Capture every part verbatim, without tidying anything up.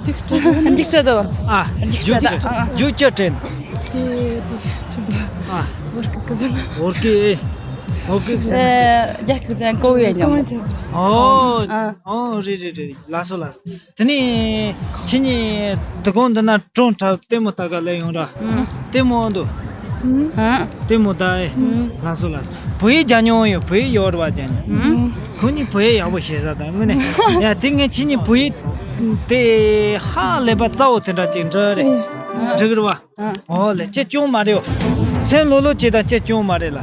འཇིགས་སྐྲག་དང་། ཨ། འཇིགས་སྐྲག་དང་། ཨ། འཇིགས་སྐྲག་དྲན། དེ་དེ་ཅུང་། ཨ། བོར་ཀི་ཟེར་ན། བོར་ཀི། བོར་ཀི་ཟེར་ན། རྒྱ་སྐད་ཟེར་ན་ཀོ་ཝེ་ཡ་ཉམས། ཨོ། ཨ། ཨོ་རེད་རེད་རེད། ལགས་སོ་ལགས་སོ། དེ་ནས་ཁྱེད་གཉིས་དེ་གོང་འདི་ན་ཀྲུང་ཁྲབ་ལྟད་མོ་ལྟ་ག་སླེབས་ཡོང་ར། ལྟད་མོ་འདུག་ལྟད་མོ་ལྟ་ཨེ། ལགས་སོ་ལགས་སོ། བོད་ཡིག་སྦྱང་མྱོང་ཡོད། བོད་ཡིག་ཡོད་རེད་བ། སྦྱང་མྱོང་། ཁོ་གཉིས་བོད་ཡིག་ཡག་པོ་ཤེས་ས་དང་དངོས་གནས། ཡ་དེ་ངས་ཁྱེད་གཉིས་བོད་ཡིག་དེ་ཧ་ལས་པ་རྩ་བོ་དེ་འདྲ་ཅིག་འགྲིག་རེད། འགྲིག་རེད་བ། ཨོ་ལེ། ཅི་ཅུང་མ་རེད། སེམས་ལྷོད་ལྷོད་བྱེད་དང་། ཅི་ཅུང་མ་རེད་ལ།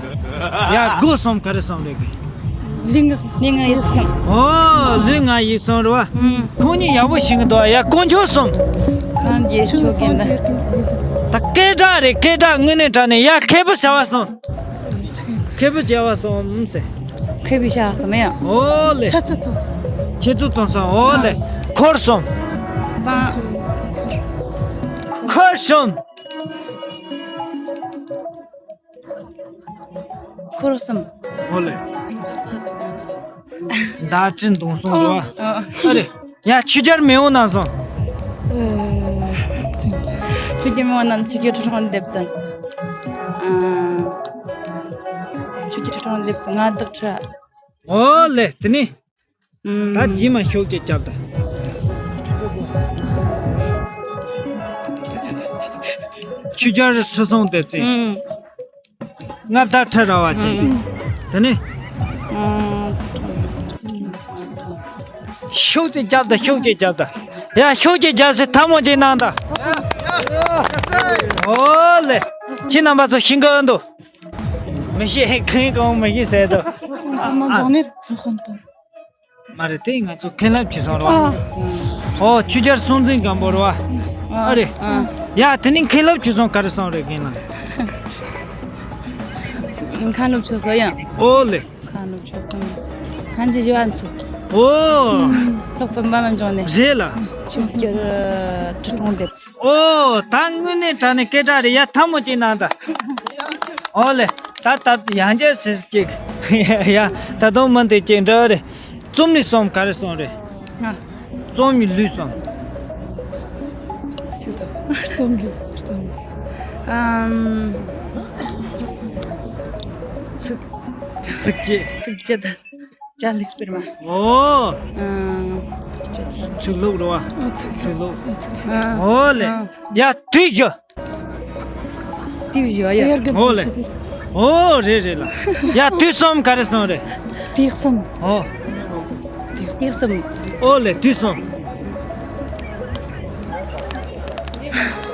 ཡ་དགུ་གསུམ་ག་རེ་གསུམ་རེད་གི། ལུས་ངག་ཡིད་གསུམ། ཨོ་ལུས་ངག་ཡིད་གསུམ་རེད་བ། ཁོང་གཉིས་ཡག་པོ་ཤེས་གི་འདུག་ཡ་དཀོན་མཆོག་གསུམ། སངས་རྒྱས་ཆོས་དགེ་འདུན། ད་སྐད་གྲགས་རེད། སྐད་གྲགས་དངོས་གནས་དྲང་གནས། ཡ་མཁས་པའི་བྱ་བ་གསུམ། མཁས་པའི་བྱ་བ་གསུམ་ཟེར། མཁས་པའི་བྱ་བ་གསུམ་ཡ། ཨོ་ལེ། ཆེ་ཚུལ་གསུམ། ཆེ་ཚུལ་གསུམ་གསུམ། ཨོ་ལེ། འཁོར་གསུམ། གསུམ། འཁོར་གསུམ། འཁོར་གསུམ། ཨོ་ལེ། ཟླ་སྤྲིན་མདུང་གསུམ་རེད་བ། ཨ་རེད། ཡ་ཆོས་རྒྱལ་མེས་དབོན་རྣམ་གསུམ། ཆོས་རྒྱལ་མེས་དབོན་རྣམ། ཆོས་རྒྱལ་ཁྲི་སྲོང་ལྡེ་བཙན། ཨ། ཆོས་རྒྱལ་ཁྲི་སྲོང་ལྡེ་བཙན། མངའ་བདག་ཁྲི། ཨོ་ལེ། དེ་ནི། ད་རྗེས་མ་ཤུགས་ཀྱིས་རྒྱབ་དང་། ཆོས་རྒྱལ་ཁྲི་སྲོང་ལྡེ་བཙན། མངའ་བདག་ཁྲི་རལ་པ་ཅན། དེ་ནས། ཤུགས་ཀྱིས་རྒྱབ་དང་། ཤུགས་ཀྱིས་རྒྱབ་དང་། ཡ་ཤུགས་ཀྱིས་རྒྱབ་སེ་ཐལ་མོ་གཅིག་གནང་དང་། ཨོ་ལེ། ཁྱེད་རྣམ་པ་ཚོ་ཤེས་ཀྱི་འདུག་མི་ཤེས་མཁན་གང་མི་ཤེས་ཟེར་འདུག་མ་ཨ། འཇོག་ནས་ལྷག་ཧོན་དང་། མ་རེད། དེ་ང་ཚོ་མཁན་སློབ་བྱེད་སོང་རོགས། ཨོ་ཆོས་རྒྱལ་སྲོང་བཙན་སྒམ་པོ་རེད་བ། ཨ་རེད། ཡ་དེ་ནི་མཁན་སློབ་བྱེད་སོང་ག་རེ་སོང་རེད་མཁན་ལ། མཁན་སློབ་བྱེད་སོང་ཡ། ཨོ་ལེ། མཁན་སློབ་བྱེད་སོང་། མཁན་གྱི་བཞི་བ་ཚོ། ཨོ། ལྷག་པའི་འབའ་མ་འབྱུང་ནས། རེད་ལ། ཆོས་རྒྱལ་ཁྲི་སྲོང་ལྡེ་བཙན། ཨོ་ད་དངོས་གནས་དྲང་གནས་སྐད་གྲགས་རེད། ཡ་ཐལ་མོ་གཅིག་གནང་དང་། ཨོ་ལེ། ད་ད་ཡང་བསྐྱར་ཟེར་གཅིག་ཡ་ད་དུང་མི་འདི་གཅིག་འདྲ་རེད། རྩོམ་རིག་གསུམ་ག་རེ་གསུམ་རེད། ང་། རྩོམ་ཡིག་ལུས་གསུམ། རྩོམ་ལུས། རྩོམ་ལུས། ཨམ། ཚིག་ཚིགས་བཅད། ཚིགས་བཅད་དང་། བྱ་ལུགས་སྤེལ་མ། ཨོ། ཨམ། ཚིགས་ལྷུག་རེད་བ། ཨ་ཚིགས་ལྷུག་ཚིགས་ལྷུག་ཨ། ཨོ་ལེ། ཨ། ཡ་དུས་བཞི། དུས་བཞི་ཡ། ཨོ་ལེ། ཨོ་རེད་རེད་ལ། ཡ་དུས་གསུམ་ག་རེ་གསུམ་རེད། དུས་གསུམ། ཨོ། དུས་གསུམ། ཨོ་ལེ་དུས་གསུམ།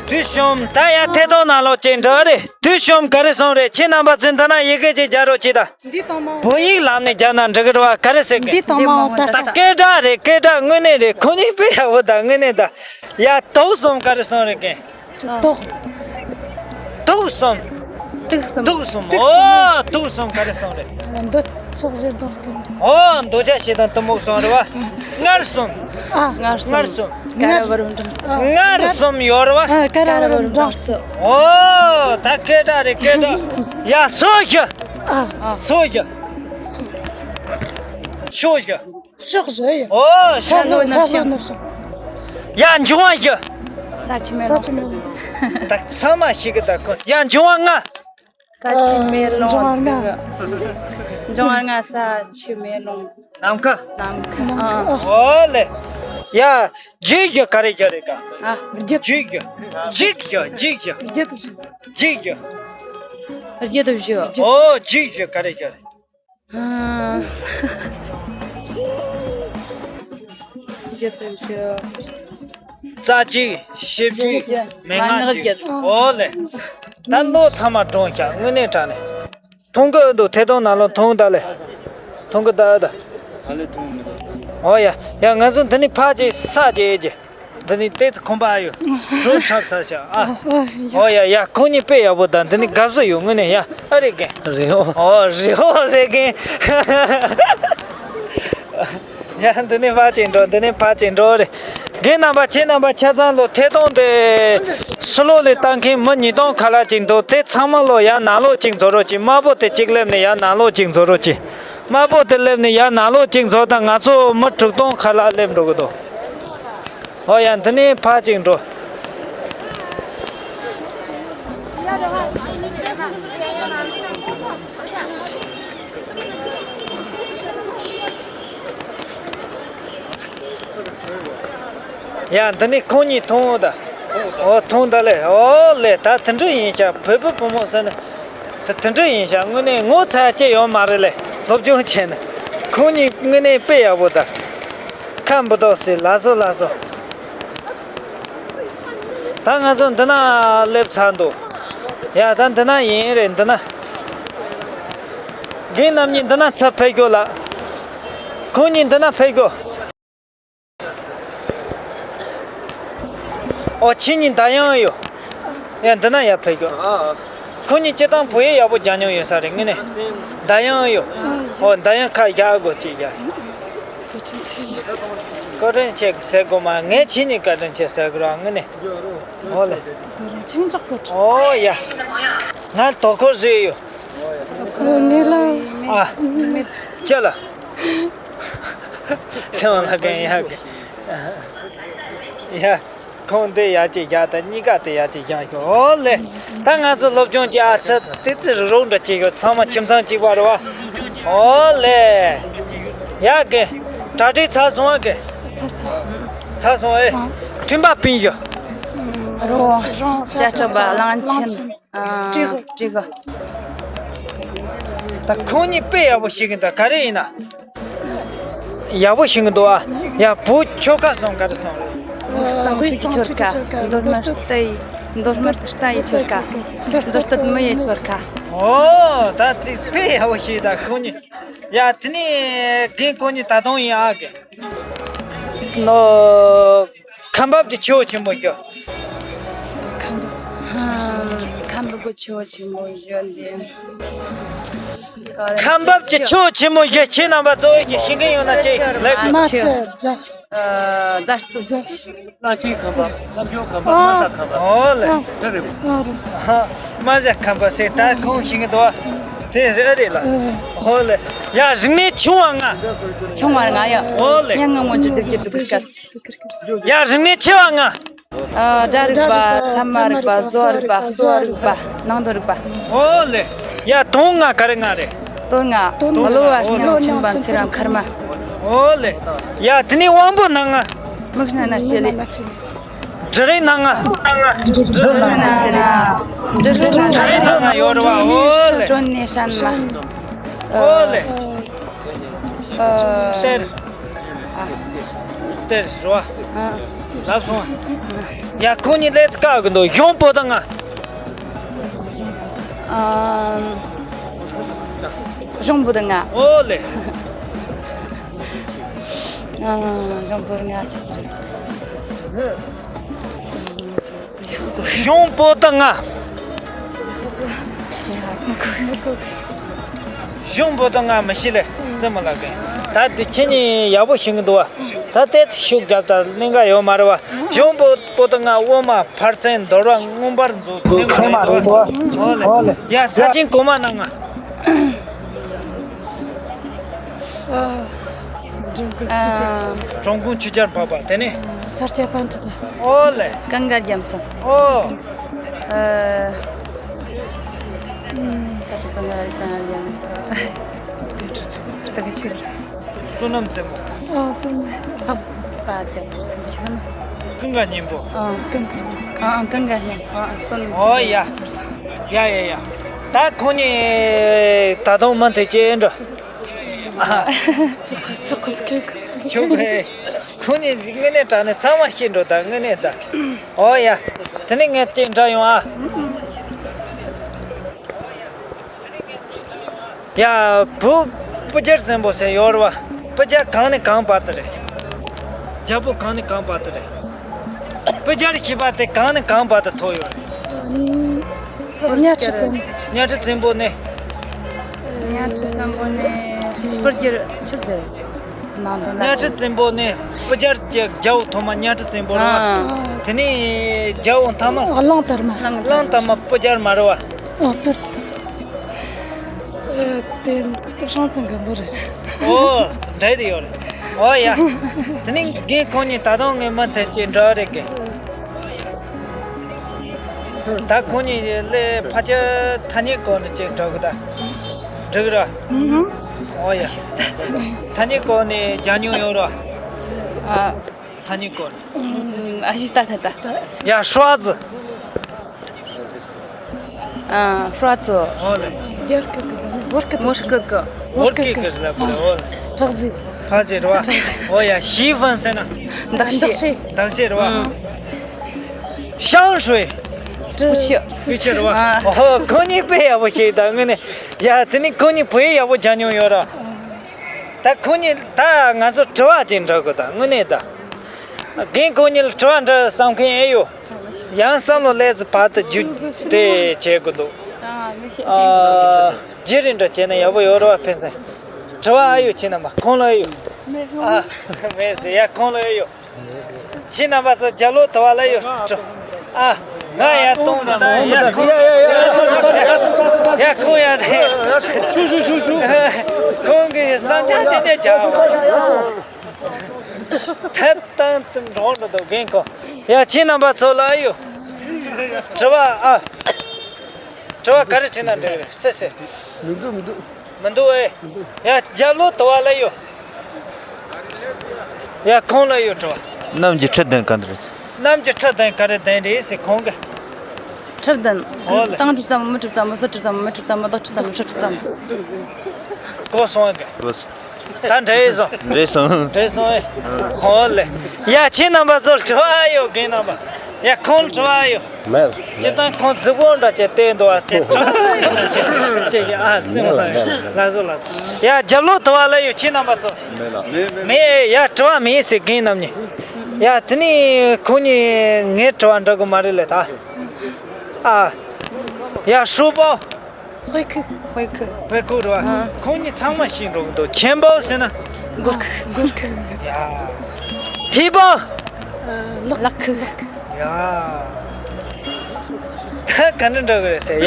དུས་གསུམ། ད་ཡ་ཐད་གཏོང་ནང་ལོགས་ཅིག་འགྲོ་རེད། དུས་གསུམ་ག་རེ་གསུམ་རེད། ཁྱེད་རྣམ་པ་ཚོས་འདི་ན་ཡི་གེ་ཅིག་སྦྱར་རོགས་གྱིས་དང་། འདི་དང་མ། བོད་ཡིག་ལམ་ནས་སྦྱར་ན་འགྲིག་གི་རེད་བ། ག་རེ་ཟེར་གི། འདི་དང་མ་འོ་ད་ད་ལྟ། སྐད་གྲགས་རེད། སྐད་གྲགས་དངོས་གནས་རེད། ཁོ་གཉིས་དཔེ་ཡག་པོ་དང་དངོས་གནས་དང་། ཡ་དུག་གསུམ་ག་རེ་གསུམ་རེད་གན། དུག་དུག་གསུམ། དུག་གསུམ། དུག་གསུམ། དུག་གསུམ། ཨོ་དུག་གསུམ་ག་རེ་གསུམ་རེད། འདོད་ཆགས་ཞེ་སྡང་གཏི་མུག་ཨོ་འདོད་ཆགས་ཞེ་སྡང་གཏི་མུག་གསུམ་རེད་བ། མངར་གསུམ། ཨ། མངར་གསུམ། མངར་གསུམ། ཀ་ར་བུ་རམ་སྦྲང་རྩི། མངར་གསུམ་ཡོད་རེད་བ། ཨ། ཀ་ར་བུ་རམ་སྦྲང་རྩི། ཨོ་ད་སྐད་གྲགས་རེད་སྐད་གྲགས། ཡ་སོ་བཞི། ཨ། སོ་བཞི། ཤོག་བཞི། ཤོག་བཞི་ཡ། ཨོ་ཤ་ཤ་ལོ་ལོ་ནག་ཤ་ཤ་ལོ་ནག་ཤ། ཡ་འབྱུང་བ་བཞི། ས་ཆུ་མེ་ས་རླུང་ཆུ་མེ་རླུང་། ད་ཚང་མ་ཤེས་གི་ད་ཁོ། ཡ་འབྱུང་བ་ལྔ། ས་ཆུ་མེ་རླུང་འབྱུང་བ་ལྔ། འབྱུང་བ་ལྔ། ས་ཆུ་མེ་རླུང་། ནམ་མཁའ། ནམ་མཁའ། ཨ། ཨོ་ལེ། ཡ་བརྗིད་བཞི་ག་རེ་བཞི་རེད་ག། ཨ། བརྗིད། བརྗིད་བཞི། བརྗིད་བཞི་བརྗིད་བཞི། བརྗིད་བཞི། བརྗིད་བཞི། བརྗིད་བཞི། ཨོ་བརྗིད་བཞི་ག་རེ་བཞི་རེད། ཨ། བརྗིད་བཞི། རྩ་གཅིག་ཞེ་གཅིག་ཞེ་གཅིག་མན་ངག་གཅིག་ཨོ་ལེ། ད་བློ་ཚང་མ་དྲོངས་ཤག་དངོས་གནས་དྲང་ནས། མཐོང་གི་འདུག་ཐད་གཏོང་ནང་ལོགས་མཐོང་ད་ལེ། མཐོང་གི་ད་ད། ཨོ་ཡ་ཡ་ང་ཚོ་འདི་ནས་ཕར་ཅིག་ས་ཅིག་ཨེ་ཅིག་འདི་ནི་ཏོག་ཙམ་ཁོམ་པ་ཡོད། འགྲོ་འཁྲབ་ཚར་ཤག་ཨ། ཨོ་ཡ་ཡ་ཁོང་གཉིས་དཔེ་ཡག་པོ་དང་འདི་ནི་དགའ་བསུ་ཡོད་དངོས་གནས་ཡ། ཨ་རེད་གན། རེད་ཨོ། ཨོ་རེད་ཨོ་ཟེར་གན། ཡ་འདི་ནི་ཕར་ཅིག་འགྲོ་འདི་ནི་ཕར་ཅིག་འགྲོ་རེད། རྒན་རྣམ་པ་ཁྱེད་རྣམ་པ་ཆ་ཚང་ལོ་ཐད་གཏོང་དེ་སི་ལོ་ལས་བཏང་མཁན་མི་ཉིས་སྟོང་ཁ་ལག་ཅིག་འདུག་དེ་ཚང་མ་ལོ་ཡར་ནང་ལོགས་ཅིག་འཛུལ་རོགས་གྱིས། དམར་པོ་དེ་གཅིག་སླེབས་ནས་ཡར་ནང་ལོགས་ཅིག་འཛུལ་རོགས་གྱིས། དམར་པོ་དེ་སླེབས་ནས་ཡར་ནང་ལོགས་ཅིག་འཛུལ་དང་། ང་ཚོ་མི་དྲུག་སྟོང་ཁ་ལག་སླེབས་འགྲོ་གི་འདུག་ཨོ་ཡ། འདི་ནས་ཕར་ཅིག་འགྲོ། ཡ། འདི་ནས་ཁོང་གཉིས་མཐོང་ད། ཨོ་མཐོང་ད་ལེ། ཨོ་ལེ། ད་དེ་འདྲ་ཡིན་ཤག་བོད་པའི་བུ་མོ་ཟེར་ན། ད་དེ་འདྲ་ཡིན་ཤག་དངོས་གནས་ངོ་ཚ་ཅི་ཡོད་མ་རེད་ལེ། སློབ་སྦྱོང་བྱས་ན། ཁོང་གཉིས་དངོས་གནས་དཔེ་ཡག་པོ་ད། ཁམས་པོ་ཏོག་སི། ལགས་སོ་ལགས་སོ། ད་ང་ཚོ་འདི་ན་སླེབས་ཚར་འདུག་ཡ། ད་འདི་ན་ཡིན་རེད། འདི་ན། རྒན་རྣམ་གཉིས་འདི་ན་ཚུར་ཕེབས་རྒྱུ་ལ། ཁོང་གཉིས་འདི་ན་ཕེབས་རྒྱུ། ཨོ་ཁྱེད་གཉིས་ད་ཡང་ཡོད། ཡ། འདི་ན་ཡར་ཕེབས་རྒྱུ། ཨ། ཁོང་གཉིས་སྤྱིར་བཏང་བོད་ཡིག་ཡག་པོ་རྒྱག་མྱོང་ཡོད་ས་རེད། དངོས་གནས་ད་ཡང་ཡོད། ཨོ་ད་ཡང་ཁ་བཞག་དགོས་ཅིག་བཞག་བཀའ་དྲིན་ཆེ་ཟེར་དགོས་མ། ངས་ཁྱེད་གཉིས་བཀའ་དྲིན་ཆེ་ཟེར་དགོས་ར། དངོས་གནས། ཨོ་ལེ། ད་རུང་ཆིང་ཅག་པོ། ཨོ་ཡ། ང་དོ་ཁུར་བཟོས་ཡོད། ཁོ་ངེད་ལ། ཨ། ཅི་ལ། སེམས་ལ་གན་ཡག་གི། ཡ། ཁོང་འདི་ཡར་ཅིག་བཞག་ད་གཉིས་ཀ་དེ་ཡར་ཅིག་བཞག་ཤོག་ཨོ་ལེ། ད་ང་ཚོ་སློབ་སྦྱོང་གི་ཨ་ཚ་ཏི་ཙི་རི་རོགས་འདྲ་བྱེད་ཤོག་ཚང་མ་ཁྱིམ་ཚང་གཅིག་པ་རེད་བ། ཨོ་ལེ། ཡ་གི། གྲ་སྒྲིག་ཚར་སོང་ཨ་གི། ཚར་སོང་། ཚར་སོང་ཨེ། མཐུན་པ་སྤུན་ཞོ། རོ། ཤ་ཁྲག་པ་གླང་ཆེན། ཨ། ཀྲི་གོ། ཀྲི་གོ། ད་ཁོང་གཉིས་དཔེ་ཡག་པོ་ཤེས་གི་འདུག་ག་རེ་ཡིན་ན། ཡག་པོ་ཤེས་གི་འདུག་ཨ། ཡ། བོད་ཆོལ་ཁ་གསུམ་ག་རེ་གསུམ་རེད། གཙང་ཁུལ་གྱི་ཆོལ་ཁ། མདོ་སྨད་རྟ་ཡི། མདོ་སྨད་རྟ་ཡི་ཆོལ་ཁ། མདོ་སྟོད་མི་ཡི་ཆོལ་ཁ། ཨོ། ད་དེ་དཔེ་ཡག་པོ་ཤེས་ད་ཁོང་གཉིས། ཡ། དེ་ནས་རྒན་ཁོང་གཉིས་ད་དུང་ཡིན་ཨ་གི། ནོ། ཁམས་བབས་ཀྱི་ཆུ་བོ་ཆེན་པོ་བཞི། ཁམས་བབས། ཁམས་བབས་ཀྱི་ཆུ་བོ་ཆེན་པོ་བཞི་འདི། ཁམས་བབས་ཀྱི་ཆུ་བོ་ཆེན་པོ་བཞི་ཁྱེད་རྣམ་པ་གཙོ་བོ་གི་ཤེས་མཁན་ཡོད་ན་ཅིག་ལབ། རྨ་ཆུ། རྫ། ཨ། རྫ་སྟོད། རྫ་ཆུ། རྨ་ཆེན། ཁམས་བབས། རྣམ་རྒྱལ། ཁམས་བབས། རྨ་བྱ། ཁམས་བབས། ཨོ་ལེ། ཨ་རེད། ཨ་རེད། རྨ་བྱ་ཁམས་བབས་ཟེར་ད་ཁོང་ཤེས་ཀྱི་འདུག་དེ་རེད་རེད་ལ། ཨོ་ལེ། ཡ། རིག་གནས་ཆུང་བ་ལྔ། ཆུང་བ་ལྔ་ཡ། ཨོ་ལེ། ཡ། ང་ངོ་ཅི་སྡུག་ཅི་སྡུག་སྐད། ཡ། རིག་གནས་ཆེ་བ་ལྔ། ཨ། སྒྲ་རིག་པ། ཚད་མ་རིག་པ། བཟོ་རིག་པ། གསོ་རིག་པ། ནང་དོན་རིག་པ། ཨོ་ལེ། ཡ། དོན་ལྔ་ག་རེ་ལྔ་རེད། དོན་ལྔ། གློ་བ། སྙོམས། མཆིན་པ། འཚེར་བ། མཁལ་མ། ཨོ་ལེ། ཡ། དེ་ནས་དབང་པོ་སྣ་ལྔ། མིག། སྣ། རྣ། ལྕེ། ལུས། དྲི་རོ་སྣ་ལྔ། དྲི་རོ་སྣ་ལྔ། དྲི་རོ་སྣ་ལྔ་ཡོད་རེད་བ། ཨོ་ལེ། དྲོད་ནད་སྲན་མ། ཨོ་ལེ། ཨ། གཏེར། གཏེར་རེད་བ། ཨ། ལབ་སོང་། ཡ། ཁོང་གཉིས་ལས་ཀ་གི་འདུག་གཞུང་པོ་ཏི་ལྔ། ཨ། གཞུང་པོ་ཏི་ལྔ། ཨོ་ལེ། ཨ། གཞུང་པོ་ཏི་ལྔ་ཆི་ཟེར། གཞུང་པོ་ཏི་ལྔ། གཞུང་པོ་ཏི་ལྔ་མི་ཤེས་ལེ། རྩེད་མོ་ལ་གན། ད་དེ་ཁྱེད་གཉིས་ཡག་པོ་ཤེས་གི་འདུག་བ། ད་ལྟའི་ཤུགས་རྒྱབ་ད་གླེང་ག་ཡོད་མ་རེད་བ། གཞུང་པོ་པོ་ཏི་ལྔ། དབུ་མ། ཕར་ཚན། དོར་བ། མངོན་པར་མཛོད། ཚད་མ་རེད་འདུག་བ། ཨོ་ལེ། ཡ། ས་ཆེན་གོང་མ་སྣ་ལྔ། ཨ། འབྲོང་ཁུལ་ཆུ་བརྒྱ། ཨ། འབྲོང་ཁུལ་ཆུ་བརྒྱར་འཕགས་པ། དེ་ནས། ས་སྐྱ་པཎྜི་ཏ། ཨོ་ལེ། གངས་དཀར་རྒྱ་མཚོ། ཨོ། ཨ། ས་སྐྱ་པཎྜི་ཏ། གངས་དཀར་རྒྱ་མཚོ། དེ་ག་ཆུ། བསོད་ནམས་རྩེ་མོ། ཨ། བསོད་ནམས། ཨ། པ་རྒྱ་མཚོ། འདི་ཆུ་ནི། ཀུན་དགའ་སྙིང་པོ། ཨ། ཀུན་དགའ་སྙིང་པོ། ཨ། ཨ། ཀུན་དགའ་སྙིང་པོ། ཨ། བསོད་ནམས། ཨོ་ཡ། ཡ་ཡ་ཡ། ད་ཁོང་གཉིས་ད་དུང་མུ་མཐུད་ཅིག་འགྲོ། ཆོག་གི། ཆོག་གི། ཆོག་གི། ཁོང་གཉིས་དངོས་གནས་དྲང་གནས་ཚང་མ་ཤེས་འགྲོ་ད། དངོས་གནས་ད། ཨོ་ཡ། དེ་ནས་ངས་ཅིག་འདྲ་ཡོང་ཨ། ཡ། བོད་སྤུ་རྒྱལ་བཙན་པོ་ཟེར་ཡོད་རེད་བ། སྤུ་རྒྱལ་གང་ནས་གང་བར་དུ་རེད། རྒྱལ་པོ་གང་ནས་གང་བར་དུ་རེད། སྤུ་རྒྱལ་ཞེས་པ་དེ་གང་ནས་གང་བར་དུ་ཐོབ་ཡོད་རེད། གཉའ་ཁྲི་བཙན། གཉའ་ཁྲི་བཙན་པོ་ནས། གཉའ་ཁྲི་བཙན་པོ་ནས་སྤུ་རྒྱལ་ཆི་ཟེར། ནང་དོན་ལ། གཉའ་ཁྲི་བཙན་པོ་ནས་སྤུ་རྒྱལ་གྱི་རྒྱལ་པོ་ཐོག་མ་གཉའ་ཁྲི་བཙན་པོ་རེད་བ། ཨ། དེ་ནས་རྒྱལ་པོ་མཐའ་མ། གླང་དར་མ། གླང་དར་མ་སྤུ་རྒྱལ་མ་རེད་བ། ཨོ་དེར། ཨ། དེ་སྲོང་བཙན་སྒམ་པོ་རེད། ཨོ། འདྲ་དེ་ཡོད་རེད། ཨོ་ཡ། དེ་ནི་རྒན་ཁོང་གཉིས་ད་དུང་ངས་མུ་མཐུད་ཅིག་འདྲི་བ་རེད་གི། ད་ཁོང་གཉིས་ལས་ཕལ་ཆེར་ཐ་སྙད་སྐོར་ནས་ཅིག་འདྲི་གི་ད། འགྲིག་ར། ཨོ་ཡ། ཐ་སྙད་སྐོར་ནས་རྒྱག་མྱོང་ཡོད་ར། ཨ། ཐ་སྙད་སྐོར་ནས། ཨ་ཞིག་ད་ད་ད། ཡ་ཧྲོ་ཙི། ཨ་ཧྲོ་ཙི། ཨོ་ལེ། རྒྱ་སྐད་གི་ཟེར་ན་བོད་སྐད་དུ་བོད་སྐད་གི། བོད་སྐད་གི་ལབ་དགོས་ཨོ་ལེ། ཕག་རྫི། ཕག་རྫི་རེད་བ། ཨོ་ཡ་ཞི་ཧྥན་ཟེར་ན། འདག་ཤེ། འདག་ཤེ་རེད་བ། ཨང་། ཤང་ཧྲུའེ། ཀུ་ཆུ། ཀུ་ཆུ་རེད་བ། ཨ། ཨོ་ཧོ་ཁོང་གཉིས་དཔེ་ཡག་པོ་ཞིག་ད། དངོས་གནས། ཡ་དེ་ནི་ཁོང་གཉིས་བོད་ཡིག་ཡག་པོ་སྦྱང་མྱོང་ཡོད་ར། ད་ཁོང་གཉིས་ད་ང་ཚོ་དྲི་བ་ཅིག་འདྲི་དགོས་ད་དངོས་གནས་ད། རྒན་ཁོང་གཉིས་ལ་དྲི་བ་འདྲི་བསམ་མཁན་ཨེ་ཡོད། ཡང་བསམ་བློ་སླེབས་ཚེ་བར་དུ་བརྒྱུད་དེ་བྱེད་དགོས་འདུག་ཨ་མི་ཤེས། ཨ། རྗེས་རིང་འདྲ་བྱས་ན་ཡག་པོ་ཡོད་རེད་བ་ཕན་ཚུན། དྲི་བ་ཨ་ཡོད་ཁྱེད་རྣམ་པ་ཁོང་ལ་ཨེ་ཡོད། ཨ། མེད་ཟེར་ཡ་ཁོང་ལ་ཨེ་ཡོད། ཁྱེད་རྣམ་པ་ཚོ་རྒྱབ་ལོགས་དུ་བ་ལ་ཡོད། ཨ། ང་ཡར་གཏོང་ན་ཡ་ཁོང་ཡ་ཁོང་ཡ་རེད། ཁོང་གིས་བསམ་འཆར་དེ་འདྲ་བྱ། ཐད་བཏང་དུ་འགྲོ་འགྲོ་འདུག་རྒན་ཁོ། ཡ་ཁྱེད་རྣམ་པ་ཚོ་ལ་ཡོད། དྲི་བ་ཨ། དྲི་བ་ག་རེ་དྲིས་ན་འགྲིག་རེད་སེ་སེ། མི་འདུག་མི་འདུག་མི་འདུག་ཨེ། ཡ་རྒྱབ་ལོགས་དུ་བ་ལ་ཡོད། ཡ་ཁོང་ལ་ཡོད་དྲི་བ། གནམ་གྱི་ཁྲི་ལྡན་ག་འདྲ་རེད། གནམ་གྱི་ཁྲི་ལྡན་ག་རེ་ལྡན་རེད་ཟེར་ཁོང་གིས། ཁྲི་ལྡན། ཨོ་ལེ། སྟེང་ཁྲི་ཙམ་དམུ་ཁྲི་ཙམ་ཟུར་ཁྲི་ཙམ་མི་ཁྲི་ཙམ་ལྡོག་ཁྲི་ཙམ་ཕྱི་ཁྲི་ཙམ། གོ་སོང་གི། གོ་སོང་། ད་འདྲ་ཡི་སོང་། འདྲ་སོང་། འདྲ་སོང་ཨེ། ཨོ་ལེ། ཡ་ཁྱེད་རྣམ་པ་ཚོར་དྲི་བ་ཡོད་རྒན་རྣམ་པ། ཡ་ཁོང་དྲི་བ་ཡོད། མེད། ཅི་ལྟར་ཁོང་རྫིག་པོ་འདྲ་བྱས་བལྟས་འདུག་བ་དེ་དྲི་བ་ཅེས་ཀྱི་ཨ་རྩིང་ལ་ཡོད། ལགས་སོ་ལགས་སོ། ཡ་རྒྱབ་ལོགས་དུ་བ་ལ་ཡོད་ཁྱེད་རྣམ་པ་ཚོ། མེད་ལ། མེད་མེད། མེད་ཡ་དྲི་བ་མེད་ཟེར་རྒན་རྣམ་གཉིས། ཡ་དེ་ནི་ཁོང་གཉིས་ངའི་དྲི་བ་འདྲི་དགོས་མ་རེད་ལེ་ད། ཨ། ཡ་ཧྲུའུ་པའོ། ཧུའེ་ཁུ། ཧུའེ་ཁུ། ཧུའེ་ཁུ་རེད་བ། ཨ། ཁོང་གཉིས་ཚང་མ་ཤེས་འགྲོ་གི་འདུག་ཆེན་པའོ་ཟེར་ན། གུར་ཁུ། གུར་ཁུ། ཡ། ཕི་པའོ། ལག་ལག་ཁུ། ཡ། ཁ་ག་འདྲ་འདྲ་གི་རེད་ཟེར་ཡ།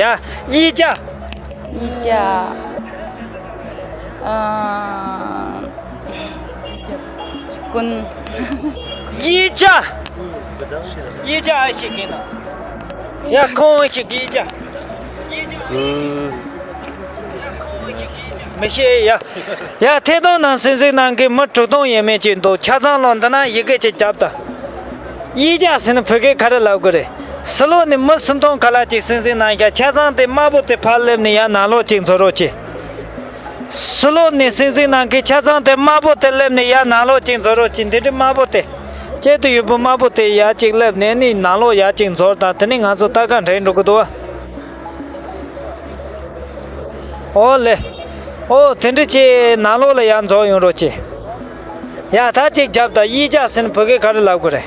ཡི་ཅ། ཡི་ཅ། ཨ། ཀུན། ཡི་ཅ། ཡི་ཅ་ཨ་ཤི་གི་ན། ཡ་ཁོང་ཨ་ཤི་གི་ཡི་ཅ། མི་ཤེས་ཡ། ཡ་ཐད་གཏོང་ནང་གསན་གཟིགས་གནང་མཁན་མི་དྲུག་སྟོང་ཡས་མས་ཅིག་འདུག་ཆ་ཚང་ལོ་འདི་ན་ཡི་གེ་ཅིག་རྒྱབ་དང་། ཡི་ཅ་ཟེར་ན་བོད་སྐད་ག་རེ་ལབ་དགོས་རེད། ཕྱི་ལོགས་ནས་མི་སུམ་སྟོང་ཁ་ལག་ཅིག་གསན་གཟིགས་གནང་ཤག་ཆ་ཚང་དེ་དམར་པོ་དེ་ཕར་སླེབས་ནས་ཡར་ནང་ལོགས་ཅིག་འཛུལ་རོགས་གྱིས། ཕྱི་ལོགས་ནས་གསན་གཟིགས་གནང་མཁན་ཆ་ཚང་དེ་དམར་པོ་དེ་སླེབས་ནས་ཡར་ནང་ལོགས་ཅིག་འཛུལ་རོགས་གྱིས། འདི་འདྲའི་དམར་པོ་དེ། གཅིག་ཏུ་ཡོད་པའི་དམར་པོ་དེ་ཡར་ཅིག་སླེབས་ནས་ནི་ནང་ལོགས་ཡར་ཅིག་འཛུལ་དང་དེ་ནས་ང་ཚོ་ལྟ་ག་འགྲིག་འགྲོ་གི་འདུག་བ། ཨོ་ལེ། ཨོ་དེ་འདྲ་ཅིག་ནང་ལོགས་ལ་ཡར་འཛུལ་ཡོང་རོགས་གྱིས། ཡ་ད་ཅིག་རྒྱབ་དང་། ཡི་ཅ་ཟེར་ན་བོད་སྐད་ག་རེ་ལབ་དགོས་རེད།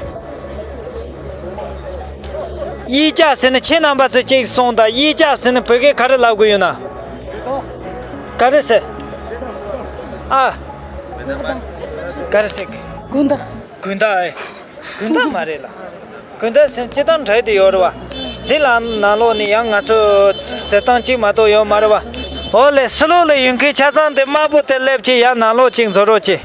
ཡི་ཅ་ཟེར་ན་ཁྱེད་རྣམ་པ་ཚོས་ཅིག་གསུངས་དང་། ཡི་ཅ་ཟེར་ན་བོད་སྐད་ག་རེ་ལབ་དགོས་ཡོད་ན། ག་རེ་ཟེར། ཨ། ག་རེ་ཟེར་གི། དགོན་བདག་དགོན་བདག་ཨེ། དགོན་བདག་མ་རེད་ལ། དགོན་བདག་ཟེར་ན་སྤྱིར་བཏང་འདྲ་དེ་ཡོད་རེད་བ། འདི་ལ་ནང་ལོགས་ནས་ཡང་ང་ཚོ་ཟེར་སྟངས་གཅིག་མ་གཏོགས་ཡོད་མ་རེད་བ། འོ་ལེ། ཕྱི་ལོགས་ལ་ཡོད་མཁན་ཆ་ཚང་དེ་དམར་པོ་དེ་སླེབས་ཀྱི་ཡར་ནང་ལོགས་ཅིག་འཛུལ་རོགས་གྱིས།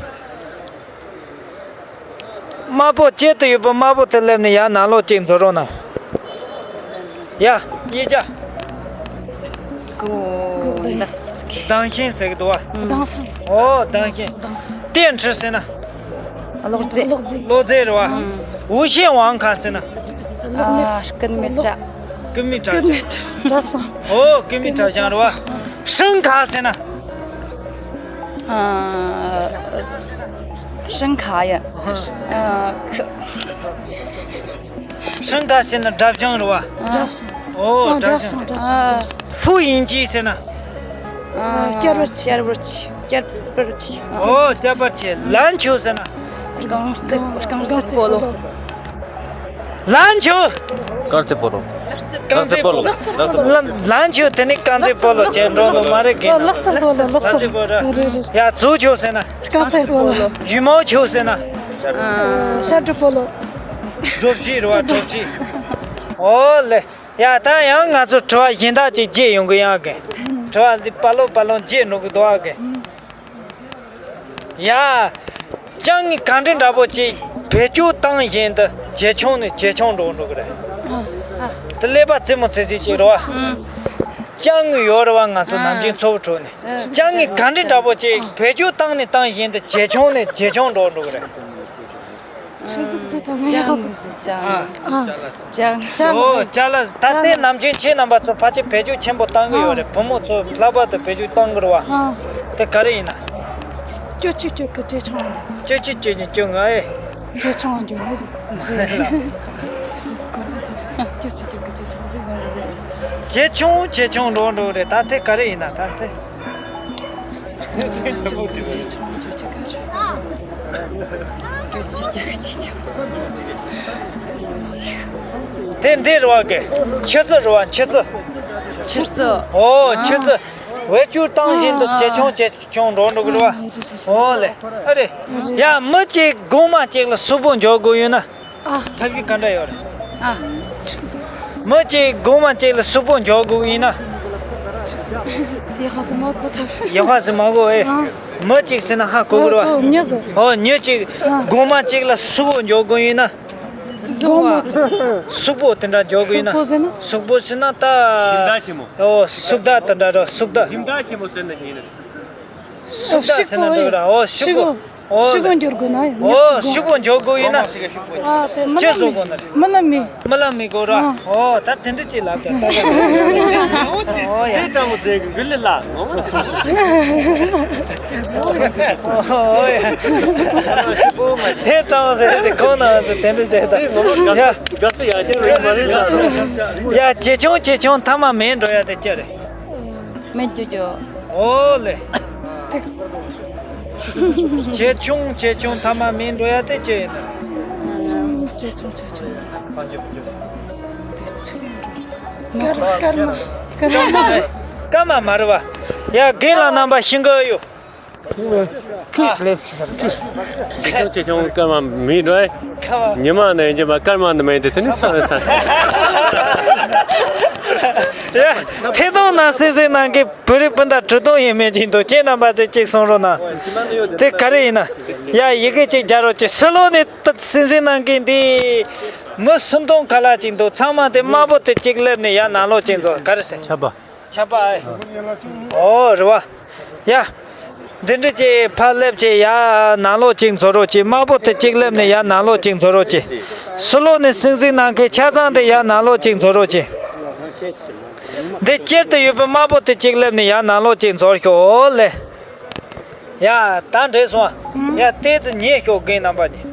དམར་པོ་གཅིག་ཏུ་ཡོད་པ་དམར་པོ་དེ་སླེབས་ནས་ཡར་ནང་ལོགས་ཅིག་འཛུལ་རོགས་གནང་། ཡ། ཡི་ཅ། གོ། ད། སྡང་ཞེན་ཟེར་གི་འདུག་བ། སྡང་ཞེན། ཨོ་སྡང་ཞེན། སྡང་ཞེན། ཏེ་ཁྲི་ཟེར་ན། གློག་རྫས། གློག་རྫས་རེད་བ། ཝུ་ཤེན་ཝང་ཁ་ཟེར་ན། ཨ། སྐུད་མེད་བཀྲ། སྐུད་མེད་བཀྲ་ཤིས། སྐུད་མེད་བཀྲ་ཤིས་བྲ་བྱང་། ཨོ་སྐུད་མེད་བྲ་བྱང་རེད་བ། ཧྲིན་ཁ་ཟེར་ན། ཨ། ཧྲིན་ཁ་ཡ། ཨ། ཁ། ཧྲིན་ཁ་ཟེར་ན་བྲ་བྱང་རེད་བ། བྲ་བྱང་། ཨོ་ཨ། བྲ་བྲ་བྱང་བྱང་། བྲ་བྱང་། ཧྥུ་ཡིན་ཅི་ཟེར་ན། ཨ། སྐྱར་པར་ཆེ། སྐྱར་པར་ཆེ། སྐྱར་པར་ཆེ། ཨོ་སྐྱར་པར་ཆེ། ལན་ཆོ་ཟེར་ན། རྐང་རྩེད། རྐང་རྩེད་སྤོ་ལོ། ལན་ཆོ། རྐང་རྩེད་སྤོ་ལོ། རྐང་རྩེད་སྤོ་ལོ། ལན་ཆོ་དེ་ནི་རྐང་རྩེད་སྤོ་ལོ་བྱས་འགྲོ་ནི་མ་རེད་གི། ལག་རྩེད་སྤོ་ལོ། ལག་རྩེད་སྤོ་ལོ། རེད་རེད། ཡ་ཙུའུ་ཆོ་ཟེར་ན། རྐང་རྩེད་སྤོ་ལོ། ཡུས་མའོ་ཆོ་ཟེར་ན། ཨ། ཤར་གྲུ་སྤོ་ལོ། གྲོ་བཞི་རེད་བ། གྲོ་བཞི། ཨོ་ལེ། ཡ་ད་ཡང་ང་ཚོ་དྲི་བ་གཞན་དག་ཅིག་བརྗེད་ཡོང་གི་ཡང་གི། དྲི་བ་འདི་པ་ལོ་པ་ལོ་བརྗེད་འགྲོ་གི་འདུག་ཨ་གི། ཡ། ཅང་ངེ་ག་འདྲ་འདྲ་པོ་ཅིག་བེད་སྤྱོད་བཏང་བཞིན་དུ་ཇེ་ཆུང་ནས་ཇེ་ཆུང་འགྲོ་འགྲོ་གི་རེད། ཨ། ཨ། དེ་ཀླད་པ་རྩེད་མོ་རྩེ་རྩེ་ཅིག་རེད་བ། ཨ། ཅང་ངེ་ཡོད་རེད་བ། ང་ཚོ་ཨ། ནམ་རྒྱུན་འཚོ་བ་ཁྲོད་ནས་ཨ། ཅང་ངེ་ག་འདྲ་འདྲ་པོ་ཅིག་བེད་སྤྱོད་བཏང་ནས་བཏང་བཞིན་དུ་ཇེ་ཆུང་ནས་ཇེ་ཆུང་འགྲོ་འགྲོ་གི་རེད། ཆུ་ཟིག་ཅི་ཐོག་ངས་ཧ་སོང་། ཅང་ངེ་ཟེར་ཅང་། ཨ། ཅང་། ཅང་། ཨོ། ཅ་ལག་ད་ལྟའི་ནམ་རྒྱུན་ཁྱེད་རྣམ་པ་ཚོ་ཕལ་ཆེར་བེད་སྤྱོད་ཆེན་པོ་བཏང་གི་ཡོད་རེད། ཨ། བུ་མོ་ཚོ་ལྷག་པར་དུ་བེད་སྤྱོད་བཏང་གི་རེད་བ། ཨ། དེ་ག་རེ་ཡིན་ན། སྐྱོ་ཆུ་སྐྱོ་གི་ཇེ་ཆུང་། སྐྱོ་ཆུ་སྐྱོ་ནི་སྐྱོ་ང་ཨེ། ཇེ་ཆུང་འགྱོ་ནི་ཟེར། སྐྱོ་ཆུ་སྐྱོ་གི་ཇེ་ཆུང་ཟེར་ང་ཟེར། ཇེ་ཆུང་ཇེ་ཆུང་འགྲོ་འགྲོ་རེད། ད་དེ་ག་རེ་ཡིན་ན་ད་དེ། དེ་འདི་རེད་བ་གི། ཆུ་ཚོད་རེད་བ། ཆུ་ཚོད། ཆུ་ཚོད། ཨོ། ཆུ་ཚོད། བེད་སྤྱོད་བཏང་བཞིན་དུ་ཇེ་ཆུང་ཇེ་ཆུང་འགྲོ་འགྲོ་གི་རེད་བ། ཨོ་ལེ། ཨ་རེ། ཡ། མི་གཅིག་དགོང་མོ་གཅིག་ལ་ཕྱུག་པོ་འགྱོ་དགོས་ཡོད་ན། ཨ། ཐབས་ཤེས་ག་འདྲ་ཡོད་རེད། ཨ། མི་གཅིག་དགོང་མོ་གཅིག་ལ་ཕྱུག་པོ་འགྱོ་དགོས་ཡིན་ན། ཡག་པ་ཟིག་མ་གོ་ཐབས། ཡག་པ་ཟིག་མ་གོ་ཨེ། ཨ། མི་གཅིག་ཟེར་ན་ཧ་གོ་གི་རེད་བ། ཨོ། མྱི་ཟིག་ཨོ། མྱི་གཅིག་ཨ། དགོང་མོ་གཅིག་ལ་ཕྱུག་པོ་འགྱོ་དགོས་ཡིན་ན། དགོང་མོ། ཕྱུག་པོ་དེ་འདྲ་འགྱོ་དགོས་ཡིན་ན། ཕྱུག་པོ་ཟེར་ན། ཕྱུག་པོ་ཟེར་ན་ད། སྦྱིན་བདག་ཆེན་མོ། ཨོ། ཕྱུག་བདག་དེ་འདྲ་རེད། ཕྱུག་བདག་སྦྱིན་བདག་ཆེན་མོ་ཟེར་ན་ཡིན་ན། ཕྱུག་བདག་ཟེར་ན་འགྲིག་ར། ཨོ། ཕྱུག་པོ། ཨོ། ཕྱུག་པོ་འགྱོ་དགོས་ན་ཡང་། ཨོ། ཕྱུག་པོ་འགྱོ་དགོས་ཡིན་ན། ཨ། དེ་རྨི་ལམ་མི། རྨི་ལམ་མི། རྨི་ལམ་མི་དགོས་ར། ཨ། ཨོ། ད་དེ་འདྲ་ཅིག་ལབ་ཀྱང་ད་ཡ། ཨོ་ཡ། དེ་ཀྲང་མོ་དེ་གི་གུ་ལི་ལ་ངོ་མ། ཨོ་ཡ། དེ་ཀྲང་མོ་ཟེར་ཟེར་ཁོང་ན་ཟེར་དེ་འདྲ་ཟེར་ད། ཡ། དགའ་བསུ་ཡ་ཁྱེད་རེད་མ་རེད་ལ། ཡ། ཇེ་ཆུང་ཇེ་ཆུང་མཐའ་མ་མེད་འགྲོ་ཡ་དེ་ཅི་རེད། མེད་རྒྱུ་རྒྱུ། ཨོ་ལེ། ཇེ་ཆུང་ཇེ་ཆུང་མཐའ་མ་མེད་འགྲོ་ཡ་དེ་ཅི་ཡིན་ན། ཇེ་ཆུང་ཇེ་ཆུང་། དེ་ཆུང་འགྲོ། སྐར་མ། སྐར་མ། སྐར་མ་མ་རེད་བ། ཡ། རྒན་ལགས་རྣམ་པ་ཤིང་གི་ཡོད། ཇེ་ཆུང་ཇེ་ཆུང་སྐར་མ་མེད་འགྲོ། ཉི་མ་ནས་ཉི་མ་སྐར་མ་ནས་མེད་དེ་དེ་ནི་ས་ས། ཡ། ཐད་གཏོང་ནང་གསན་གཟིགས་གནང་མཁན་བོད་རིགས་སྤུན་ཟླ་དྲུག་སྟོང་ཡས་མས་ཅིག་འདུག་ཁྱེད་རྣམ་པ་ཚོས་གཅིག་གསུང་རོགས་གནང་། དེ་ག་རེ་ཡིན་ན། ཡ། ཡི་གེ་གཅིག་རྒྱག་རོགས་གྱིས། ཕྱི་ལོགས་ནས་གསན་གཟིགས་གནང་མཁན་འདི་མི་སུམ་སྟོང་ཁ་ལྷག་ཅིག་འདུག་ཚང་མ་དེ་དམར་པོ་དེ་གཅིག་སླེབས་ནས་ཡར་ནང་ལོགས་གཅིག་འཛུལ། ག་རེ་ཟེར། ཆབ་པ། ཆབ་པ་ཨེ། ཨོ། རེད་བ། ཡ། འདི་འདྲ་ཅིག་ཕར་སླེབས་ཅིག་ཡར་ནང་ལོགས་གཅིག་འཛུལ་རོགས་གྱིས། དམར་པོ་དེ་གཅིག་སླེབས་ནས་ཡར་ནང་ལོགས་གཅིག་འཛུལ་རོགས་གྱིས། ཕྱི་ལོགས་ནས་གསན་གཟིགས་གནང་མཁན་ཆ་ཚང་དེ་ཡར་ནང་ལོགས་གཅིག་འཛུལ་རོགས་གྱིས། འདི་དཀྱིལ་དུ་ཡོད་པའི་དམར་པོ་དེ་གཅིག་སླེབས་ནས་ཡར་ནང་ལོགས་གཅིག་འཛུལ་ཤོག་ཨོ་ལེ། ཡ། ད་འགྲིག་སོང་། ཨ། ཡ། ཏོག་ཙམ་ཉན་ཤོག་རྒན་རྣམ་པ་གཉིས།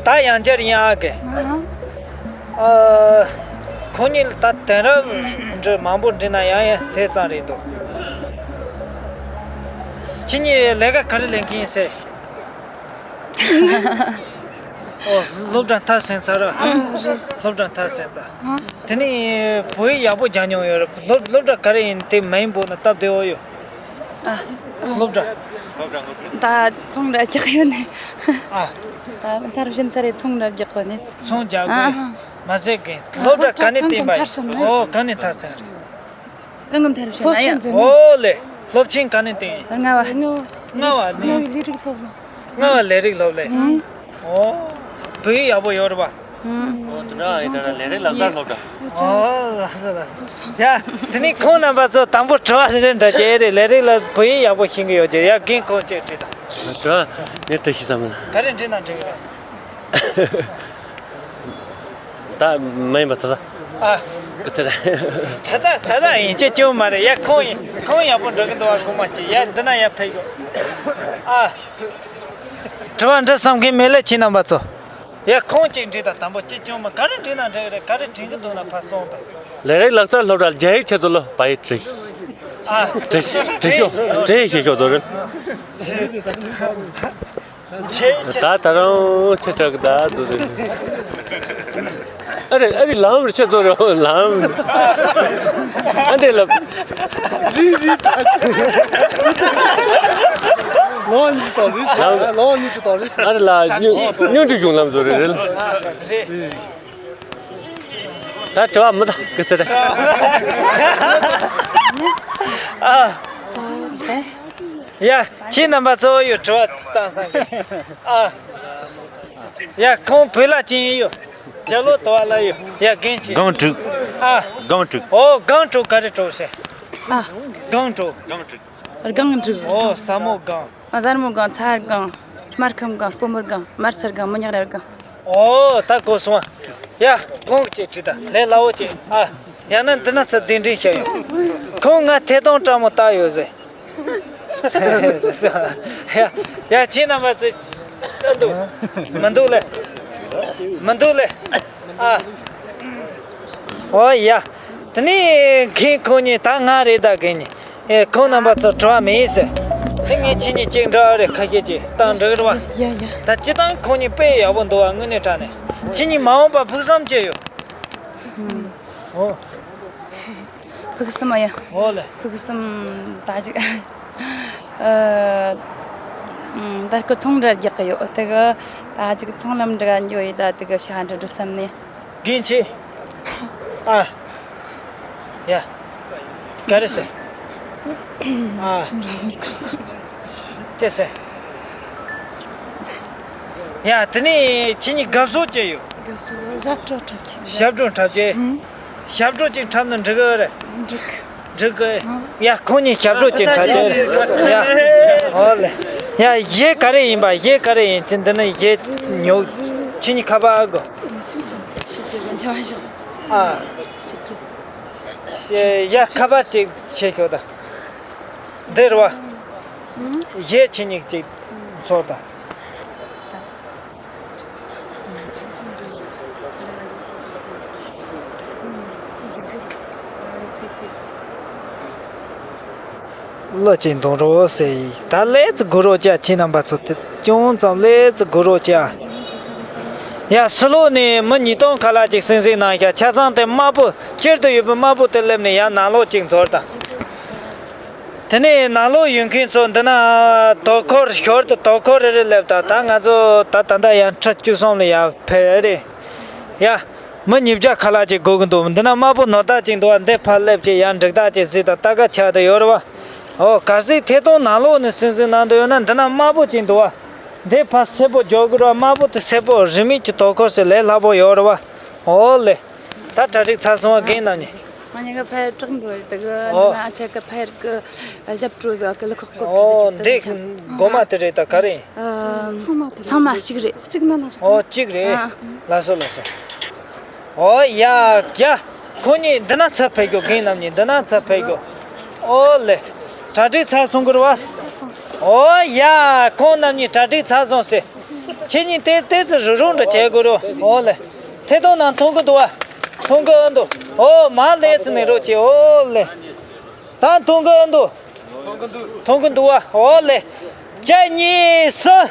ཨ། ད་ཡང་བསྐྱར་ཡིན་ཨ་གི། ཨ། ཨ། ཁོང་གཉིས་ལ་ད་དེང་རབས་འདྲ་མང་པོ་འདྲི་ན་ཡང་ཡང་དེ་ཙམ་རེད་འདུག་ཁྱེད་གཉིས་ལས་ཀ་ག་རེ་ལས་མཁན་ཡིན་ཟེར། ཨོ། སློབ་གྲྭ་མཐར་ཕྱིན་ཚར་ར། ཨ། སློབ་གྲྭ་མཐར་ཕྱིན་ཚར། ཨ། དེ་ནས་བོད་ཡིག་ཡག་པོ་སྦྱང་མྱོང་ཡོད་རེད། སློབ་སློབ་གྲྭ་ག་རེ་ཡིན་དེ་མིང་འབོད་ན་སྟབས་བདེ་བོ་ཡོད། ཨ། སློབ་གྲྭ། ད་ཚོང་ར་རྒྱག་ཡོད་ནས། ཨ། ད་མཐར་ཕྱིན་ཚར་རེད། ཚོང་ར་རྒྱག་གོ་ནས། ཚོང་རྒྱག་གོ། ཨ། མ་ཟད་གི་སློབ་གྲྭ་ག་ནས་བསྟན་པ་ཡིན། ཨོ། ག་ནས་མཐར་ཕྱིན་རེད། གང་གི་མཐར་ཕྱིན་ཨ་ཡ། ཨོ་ལེ། སློབ་ཆེན་ག་ནས་བསྟན་ཡིན། རྔ་བ། རྔ་བ་ནས། རྔ་བའི་ལས་རིགས་སློབ་གླིང་། རྔ་བ་ལས་རིགས་སློབ་གླིང་། ཨོ། བོད་ཡིག་ཡག་པོ་ཡོད་རེད་པ། ཨོ། དེ་འདྲ་ཡིན་ན་ལས་རིགས་ལག་རྩལ་སློབ་གྲྭ། ཨོ། ལགས་སོ་ལགས་སོ། ཡ། དེ་ནས་ཁོང་རྣམ་པ་ཚོ་དང་པོ་དྲི་བ་རེ་རེ་འདྲི་བྱས་རེད། ལས་རིགས་ལ་བོད་ཡིག་ཡག་པོ་ཤེས་ཀྱི་ཡོད་ཀྱི་ཡ། རྒན་ཁོང་ཅིག་དྲིས་དང་། དྲི་བ་ངས་དྲི་ཤེས་ས་མིན། ག་རེ་འདྲི་ན་འགྲིག་གི་རེད། ད་མ་ཡིན་པ་ད་ལྟ། ཨ། སྐུ་ཚེ་རིང་། ད་ལྟ་ད་ལྟ་ཡིན་གཅིག་ཀྱང་མ་རེད་ཡ། ཁོང་ཡིན། ཁོང་ཡག་པོ་འགྲོ་གི་འདུག་བ། གོང་མ་གཅིག་ཡ། འདི་ན་ཡ་ཕེབས་ཡོད། ཨ། དྲི་བ་འདྲི་བསམ་མཁན་མེད་ལེ་ཁྱེད་རྣམ་པ་ཚོ། ཡ། ཁོང་གཅིག་འདྲི་དང་། དང་པོ་གཅིག་ཀྱང་མ། ག་རེ་འདྲི་ན་འགྲིག་གི་རེད། ག་རེ་དྲན་གི་འདུག་ན་ཕར་གསུངས་དང་། ལས་རིགས་ལག་རྩལ་སློབ་གྲྭར་རྒྱ་ཡིག་ཆེད་དུ་ལོ་བ་ཡིག་བྲིས། ཨ། བྲིས་བྲིས་ཤོག་བྲིས་ཤེས་ཤོག་དོ་རེད། ད་ད་རུང་ཆེ་དྲག་གི་ད་དུ་རེད། ཨ་རེ་ཨ་རེ་ལམ་རེ་ཆེ་ཚོ་རེ་ལམ། ཨ་འདྲེ་ལབ། ལོ་གཉིས་ཙམ་རེད། ལོ་གཉིས་ཙམ་རེད། ཨ་རེ་ལ་སྨྱོ་སྨྱོ་འདྲེ་གཞུང་ལམ་ཚོ་རེད། ད་དྲི་བ་མི་ད་གི་ཟེར། ཨ། ཡ། ཁྱེད་རྣམ་པ་ཚོ་ཡོད་དྲི་བ་བཏང་སང་གི། ཨ། ཡ། ཁོང་བོད་ལྭ་ཅན་ཡོད། རྒྱ་ལོ་དུ་བ་ལ་ཡོད། ཡ། རྒན་ཁྱེད། སྒང་དྲུག་ཨ། སྒང་དྲུག་ཨོ། སྒང་དྲུག་ག་རེ་དྲུག་ཟེར། ཨ། སྒང་དྲུག་སྒང་དྲུག་སྒང་དྲུག་ཨོ། ཟལ་མོ་སྒང་། ཨ། ཟལ་མོ་སྒང་། ཚྭ་སྒང་། སྨར་ཁམས་སྒང་། སྤོ་མོ་སྒང་། དམར་སེར་སྒང་། མི་ཉག་རལ་སྒང་། ཨོ། ད་གོ་སོང་། ཡ། ཁོང་གཅིག་དྲི་ད་ལས་སླ་བོ་ཅིག་ཨ། ཡང་ན་འདི་ན་ཚུར་གདན་འདྲེན་བྱས་ཡོང་། ཁོང་ང་ཐད་གཏོང་སྤྲ་མོ་བཏགས་ཡོད་ཟེར། ཡ། ཡ། ཁྱེད་རྣམ་པ་ཚོ་ལྟ་འདུག་མི་འདུག་ལེ། མི་འདུག་ལེ། ཨ། ཨོ་ཡ། དེ་ནས་མཁན་ཁོང་གཉིས་ད་ང་རེད། ད་མཁན་གཉིས། ཨེ། ཁོང་རྣམ་པ་ཚོ་དྲི་བ་མེད་ཟེར། དེ་ངས་ཁྱེད་གཉིས་གཅིག་འདྲི་རེ་ཁ་ཤས་ཅིག་བཏང་འགྲིག་རེད་བ། ཡ་ཡ། ད་སྤྱིར་བཏང་ཁོང་གཉིས་དཔེ་ཡག་པོ་འདུག་བ། དངོས་གནས་དྲང་གནས། ཁྱེད་གཉིས་མ་འོངས་པ་ཕུགས་བསམ་ཅི་ཡོད། ཨོ། ཕུགས་བསམ་ཡ། ཨོ་ལེ། ཕུགས་བསམ་ད་ཅིག་ཨ། ད་སྐུ་ཚོང་འདྲ་རྒྱག་གི་ཡོད། དེ་གི་ད་ཅིག་ཚོང་ལམ་འདྲ་འགྱོ་ཡི། ད་དེ་གི་ཤ་འདྲ་འགྲོ་བསམ་ནས། རྒན་ཆེ། ཨ། ཡ། ག་རེ་ཟེར། ཨ། ཅི་ཟེར། ཡ། དེ་ནས་ཁྱེད་གཉིས་དགའ་བསུ་ཅི་ཡོད། དགའ་བསུ་ཞབས་བྲོ་འཁྲབ་ཀྱི། ཞབས་བྲོ་འཁྲབ་ཀྱི། ཨང་། ཞབས་བྲོ་ཅིག་འཁྲབ་ན་འགྲིག་གི་རེད། འགྲིག་འགྲིག་གི། ཡ། ཁོང་གཉིས་ཞབས་བྲོ་ཅིག་འཁྲབ་ཀྱི། ཡ། ཨོ་ལེ། ཡ། གཞས་ག་རེ་ཡིན་པ། གཞས་ག་རེ་ཡིན་ཅི། འདི་ནི་གཞས་ཉོ། ཁྱེད་གཉིས་ཁ་པར་ཨ་དགོས། ཨ། ཡ། ཁ་པར་ཅིག་བྱེད་ཤོག་ད། འདིར་བ། གཞས་ཁྱེད་གཉིས་ཅིག་ཚོར་ད། གླུ་ཅིག་འདོན་རོགས་ཟེར་ཡིན། ད་ལེ་ཙི་གོ་རོགས་བྱ། ཁྱེད་རྣམ་པ་ཚོ་དེ་ཅུང་ཙམ་ལེ་ཙི་གོ་རོགས་བྱ། ཡ། ཕྱི་ལོགས་ནས་མི་ཉིས་སྟོང་ཁ་ལག་ཅིག་གསན་གཟིགས་གནང་ཤག་ཆ་ཚང་དེ་དམར་པོ། སྤྱིར་དུ་ཡོད་པའི་དམར་པོ་དེ་སླེབས་ནས་ཡར་ནང་ལོགས་ཅིག་འཛུལ་དང་། དེ་ནས་ནང་ལོགས་ཡོད་མཁན་ཚོ་འདི་ན་དོ་ཁུར། ཞོར་དུ་དོ་ཁུར་རེ་རེ་སླེབས་དང་། ད་ང་ཚོ་ད་ད་ལྟ་ཡང་ཁྲི་བཅུ་གསུམ་ལ་ཡར་ཕེབས་རེད། ཡ། མི་ཉིས་བརྒྱ་ཁ་ལག་ཅིག་སྒུག་གི་འདུག་འདི་ན་དམར་པོ་ནོར་ད་ཅིག་འདུག་བ། འདི་ཕར་སླེབས་ཅིག་ཡར་འགྲིག་ད་ཅིག་གཟིགས་དང་། ལྟ་ག་ཆགས་དུ་ཡོད་རེད་བ། ཨོ། གལ་སྲིད་ཐད་གཏོང་ནང་ལོགས་ནས་གསན་གཟིགས་གནང་འདོད་ཡོད་ན། འདི་ན་དམར་པོ་ཅིག་འདུག་བ། འདི་ཕར་སེར་པོ་འཇོག་གི་རེད་བ། དམར་པོ་དེ་སེར་པོ་རིན་མེད་ཀྱི་དོ་ཁུར་ཟེར། ལས་སླ་པོ་ཡོད་རེད་བ། ཨོ་ལེ། ད་གྲ་སྒྲིག་ཚར་སོང་བ། རྒན་རྣམ་གཉིས། ང་གཉིས་ཀ་ཕར་གྲོགས་འདུག་རེད། དེ་གི་ཨོ། འདི་ན་ཁྱེད་ཀ་ཕར་གི་ཞབས་བྲོ་ཟེར་གི་ལ་ཁོག་ཁོག་ཨོ། ཅི་ཟེར་འདི་དེ་འདྲ་ཆགས། མགོ་མ་དེ་རེད། ད་ག་རེ་ཡིན། ཨ། ཚང་མ་དེ་ཚང་མ་གཅིག་རེད། གཅིག་ན་ན་ཆགས། ཨོ། གཅིག་རེད། ཨ། ལགས་སོ་ལགས་སོ། ཨོ་ཡ་ཡ། ཁོང་གཉིས་འདི་ན་ཚུར་ཕེབས་ཤོག་རྒན་རྣམ་གཉིས་འདི་ན་ཚུར་ཕེབས་ཤོག་ཨོ་ལེ། གྲ་སྒྲིག་ཚར་སོང་གི་རེད་བ། ཨོ་ཡ། ཁོང་རྣམ་གཉིས་གྲ་སྒྲིག་ཚར་སོང་ཟེར། ཁྱེད་གཉིས་ཏོག་ཙམ་རུབ་རུབ་འདྲ་བྱེད་དགོས་རེད། ཨོ་ལེ། ཐད་གཏོང་ནང་མཐོང་གི་འདུག་བ། མཐོང་གི་འདུག་ཨོ། མར་ལེ་ཙི་ནས་རོགས་བྱེད། ཨོ་ལེ། ད་མཐོང་གི་འདུག་མཐོང་གི་འདུག་བ། ཨོ་ལེ། གཅིག་གཉིས་གསུམ།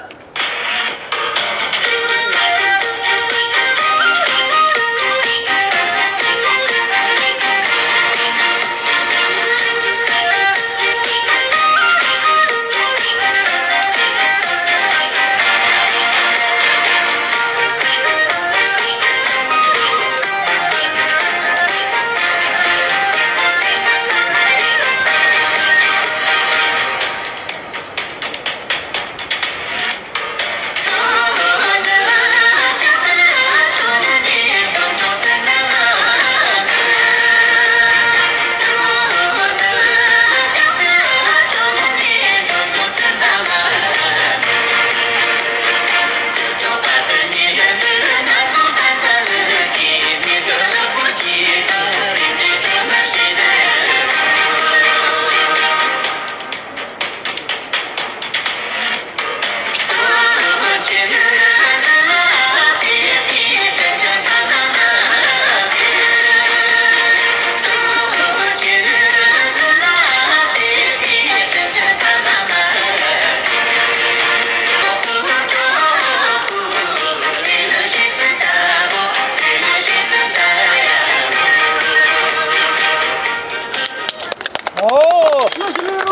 ཨོ།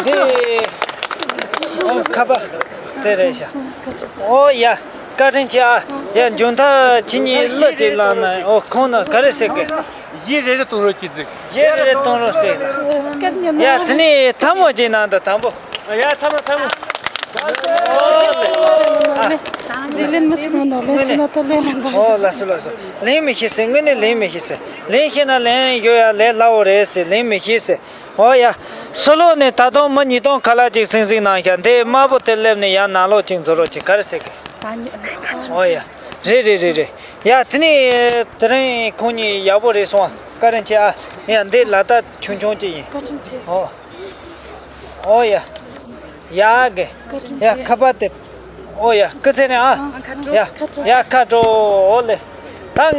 འདི། ཨོ། ཁ་པར་དེ་རེད་ཤག་ཨོ་ཡ། བཀའ་དྲིན་ཆེ་ཨ། ཡ། མཇུག་མཐར་ཁྱེད་གཉིས་གླུ་ཅིག་བླངས་ན། ཨོ། ཁོང་ན་ག་རེ་ཟེར་གི། གཞས་རེ་རེ་གཏོང་རོགས་གྱིས་ཟེར། གཞས་རེ་རེ་གཏོང་རོགས་ཟེར། ཡ། དེ་ནས་ཐལ་མོ་སྦྱར་གནང་དང་། དང་པོ། ཡ་ཚང་མ་ཚང་མ། ཟི་ལིན་མི་སི་ཁོ་ནོ་ལེ་སི་ན་ཏོ་ལེ་ལན་ཏོ། ཨོ་ལ་སོ་ལ་སོ། ལེན་མི་ཤེས་སེ་ངོས་ནས་ལེན་མི་ཤེས་སེ། ལེན་ཤེས་ན་ལེན་ཡོད་ཡ་ལས་སླ་བོ་རེད་སེ་ལེན་མི་ཤེས་སེ། ཨོ་ཡ། སོ་ལོ་ནས་ད་དུང་མི་ཉིས་སྟོང་ཁ་ལག་ཅིག་སིང་སིང་གནང་ཤག་འདི་དམར་པོ་དེ་སླེབས་ནས་ཡང་ནང་ལོགས་ཅིག་འཛུལ་རོགས་ཅིག་ག་རེ་ཟེར་གི། ཨོ་ཡ། རེད་རེད་རེད་རེད། ཡ་དེ་ནས་དེ་རིང་ཁོང་གཉིས་ཡག་པོ་རེད་སོང་ཨ། བཀའ་དྲིན་ཆེ་ཨ། ཡ་འདི་ལ་དྭགས་ཆུང་ཆུང་ཅིག་ཡིན། བཀའ་དྲིན་ཆེ། ཨོ། ཨོ་ཡ། ཡ་གི། བཀའ་དྲིན་ཡ་ཆེ། ཁ་པར་དེ། ཨོ་ཡ་སྐུ་ཚེ་རིང་ཨ། ཨ་ཁ་དྲོ། ཡ། ཁ་དྲོ། ཡ་ཁ་དྲོ། ཨོ་ལེ། ད་ངས་